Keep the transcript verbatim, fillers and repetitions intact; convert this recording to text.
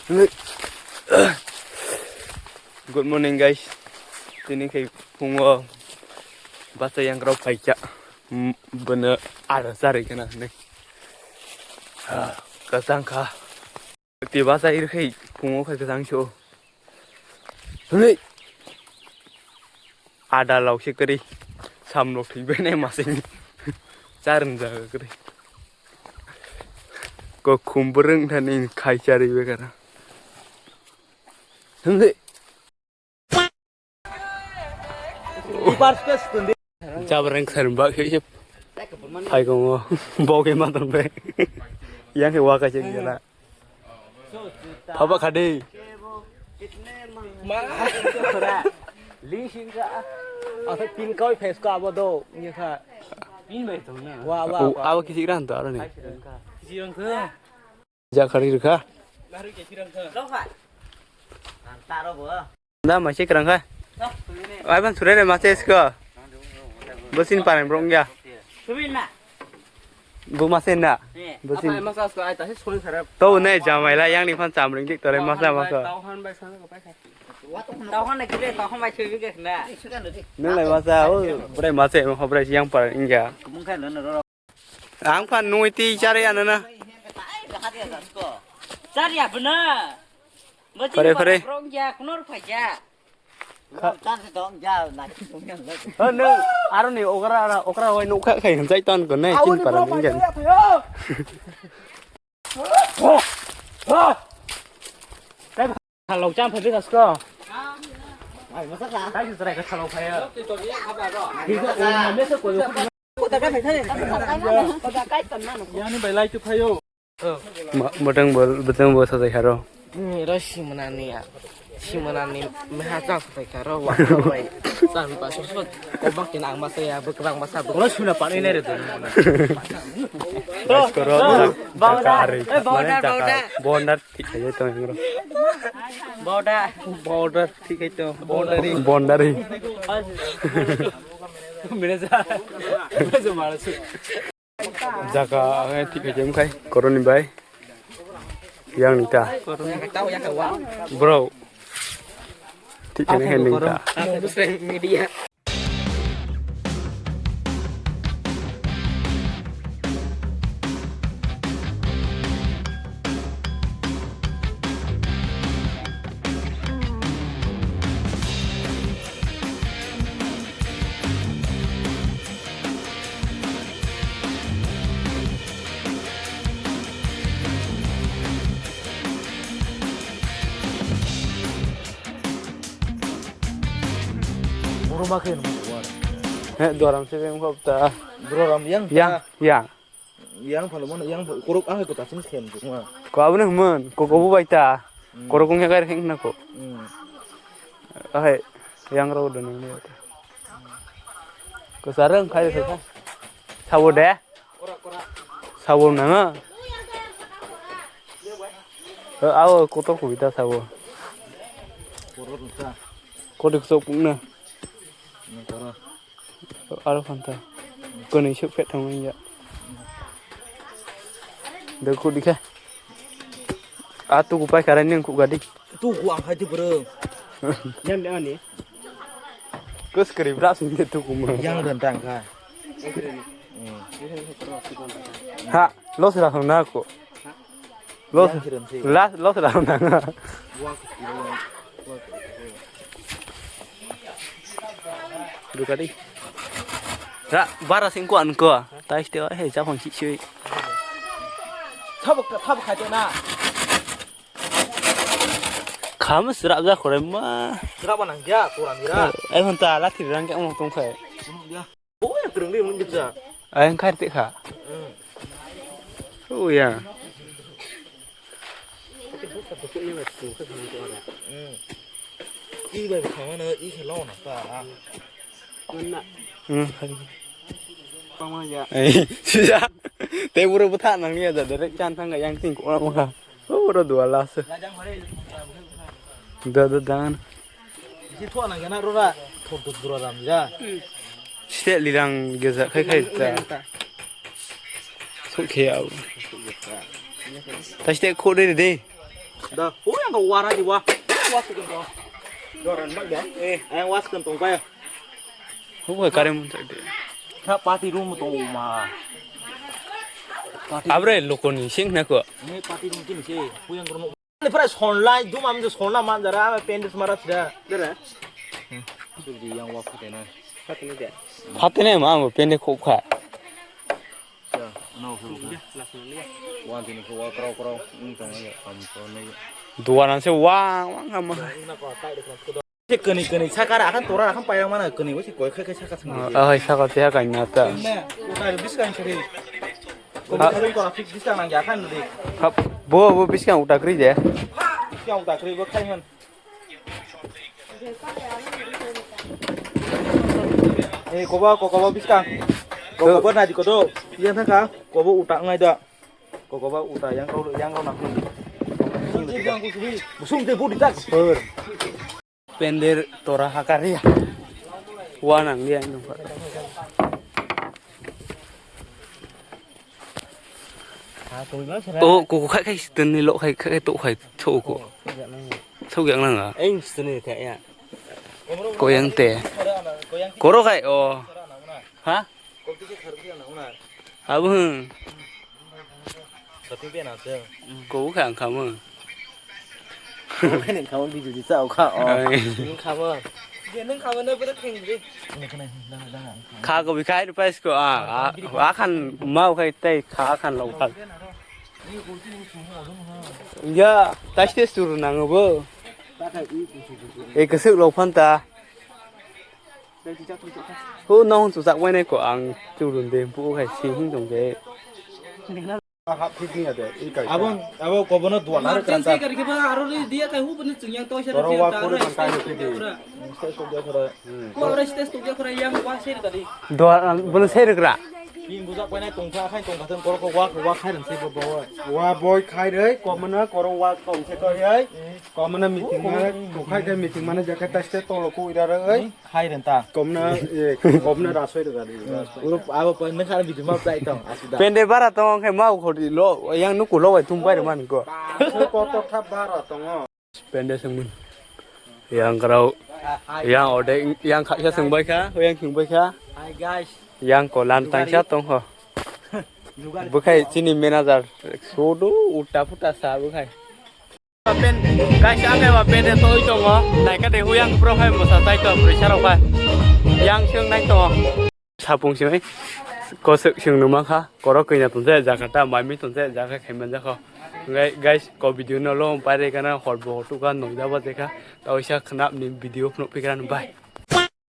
Good morning, guys. Tini khe phungo bachai yangrok phaikha. M-, bono aro charwi khna hinwi. Ah, kwchang kha. Tei bachai rwkhe phungo khe kwchang so. Hwnwi. Ada lok se kwrwi. Samlok thwi bainai masing. Charwng jaga kwrwi. Kokhum bwrwng thani khai charwi bekara. Hwnwi. Jabrang kharim ba khe phai gongo. Bo khe ma tong be. Yang khe wa ka che gela. Phaba khadi. Asa pin koi phes ko abo do. Ni kha. Pin bai to na. Wa, wa, wa. Abo kisi gran to aro ni. Kisi rang kha. Ja khari rwkha. Da mai se kwrang kha. Ai ban sure re ma se sko. Bosin paran brong ya. Bu ma se na. Bosin. To ne jamai la yang ni phan chamring dik tore masa masa. Nung lai masa o brai masa mo brai yang paran ingya. Ang phan nui ti chari anana. Chari abna. Pare, pare. Rong ja, kunor phaja. Oh, nung, aro ni okra, okra hoi nuk kha khai jai ton ko nai tin para nung jan. Thalok cham phai bwkha sko. Ai, masa ka? Tei se chwrai khe thalok phai ya. Kota ka phai thani. Kota ka phai thani. Yani bai lai tu phayo. Bwtang bo, bwtang bo sajai kharo. Ro simanani ya. Simanani meha chang sajai kharo. Wa bai. Chang pa so so. Kobak tin ang masa ya, bwkrang masa. Ro suna pani nai re. Bawda. Bawda. Bondar. Thik khe tong bro. Border. Border thik khe tong. Boundary. Boundary. Manager. Manager mara su. Jaga ang thik khe jem khai koroni bai. Yang nita. Bro. Thik khe nita. Media. Borok ma khe nung kuar. He, doram se beng khop ta. Bororam yang yang ta. Yang. Yang phalo mano, yang phalo, korok ang ko ta sing khem jukma. Ko abone hmon, ko ko bu bai ta. Hmm. Korok ong ya kai kheng na ko. Hmm. Ahai, yang rau do nang ni ta. Ko sarang khai sa. Sabo de. Sabo nanga. Eh, awo, kotor kubita sabo. Kotor nukha. Kotor kusuk pukna. Aro phanta. Kwnwi suk phet thangmani ya. Dek kudikha. A tuku pai karai neng kuk gadi. Tuku ang khai tu bro. Yang de ani. Kus kri bra sing de tuku ma. Yang dan tang kha. Ha, los ra thang na ko. Los. Yang kiran si. Los, los ra thang na. Buang ke kiri. Buang ke kiri. Duka di. Ra, bara sing ko an ko. Tai ste he japang si si. Thab, thab khai na. Kham srap ja khore ma. Srap nang ya, koran ira. Ai hon ta la thir rang ke ong tong khai. Ya. Oh, ya, kereng dia mun bisa. Ai khai te kha. Hmm. Oh ya. Hmm. I bai khamana, i khe launa ta. Mana. Hmm. Pama ya. Ai, sija. Te buru butha nang ya, direct chan thang yang ting ko ma kha. Oh, ro dua las. Da, da, dan. Ji thua na gana rora. Thor tu dura ram ja. Site lirang geza khai khai ta. Suk khe au. Ta site kho de de. Da. Wara di wa. Wa su kentong. Doran bak ya. Eh, ayang wa su kentong pa ya. Hubung kare mun tak de. Kha party room tong ma. Party. Abre lokoni sing na ko. Ni party room kini se. Huyang room. Ni pura sonlai dum am de sonla man jara ame pendis mara sida. Dere. Su di yang wa phatena. Phatena de. Phatena ma mo pende khop kha. Duanan se wang wang kama. Se kani kani sakara akan tora akan payang mana kani wasi koi khai khai saka sengdi. Ah, hai saka te hakai na ta. Utai biskang sari. Kani kani kora fix biskang nang ya kan di. Hap, bo bo biskang utakri je. Biskang utakri bo khai han. Eh, koba, kokoba biskang. Kokoba nadi kodo. Yang thangka, kobo utak ngai da. Kokoba utak yang kau yang kau nak. Busung de budi tak. Pender tora hakari ya. Wanang dia nungka. O kuku khai khai siteni lo khai khai to khai to ko. Thok yang nang a. Eng siteni khai ya. Ko yang te. Koro khai o. Ha? Abo hwn. Ko khai ang kamo. Nang kamo video di tao kha o. Nang kamo. Nang kamo na bada kheng di. Kha ko bikhai rupai ko a. Akhan mau khai tai kha akhan lo kha. Ya, taste sur nang bo. E kesek lo phanta. Ho nong chuchak wai nai ko ang churun de bu khai si hing tong de. Hap thik ni ade, i kai. Abo, abo kobono duan har Martin kanta. Sai kari ke ba aro ri dia kai hu bani chung yang to sha. Toro wa kore ban kai hu di. Stage to dia khara. Ko aro stage to dia khara yang wa ser kari. Duan bono ser kra. King bujak wai nai tong kha khai tong kha tong koro ko wa ko wa khai ran sai bo bo. Wa boy khai rei, komono koro wa tong se ko yai. Komono meeting ma, ko khai khai meeting mana jakai taste tolo ko ira rei. Hai ren ta. Komna, eh, komna rasoi rega di. Uro abo pa ne khar video ma play tong, asida. Pende bara tong khe mau khodi lo, yang nuku lo bai tum bai man ko. Asoi kotor thap bara tongo. Pende sengmun. Yang kerau, yang ode, yang kha seng bai kha, yang seng bai kha. Hi guys. Yang kolan tangsa tong ho. Bukhai chini manager, sodu uta puta sa bukhai. Pen, guys, ang khe ba pen de toi tongo. Naikha de huyang bro khai mosa tai to, pressure rok khai. Yang seng nai tongo. Sapung simi kosek seng numa kha. Koro kina tonse Jakarta, mami tonse Jakarta khai manja kho. Ngai, guys, ko video no lo pai re kana hor bo tu ka nong jaba de kha. Tao isa khnap ni video phno pikran bai.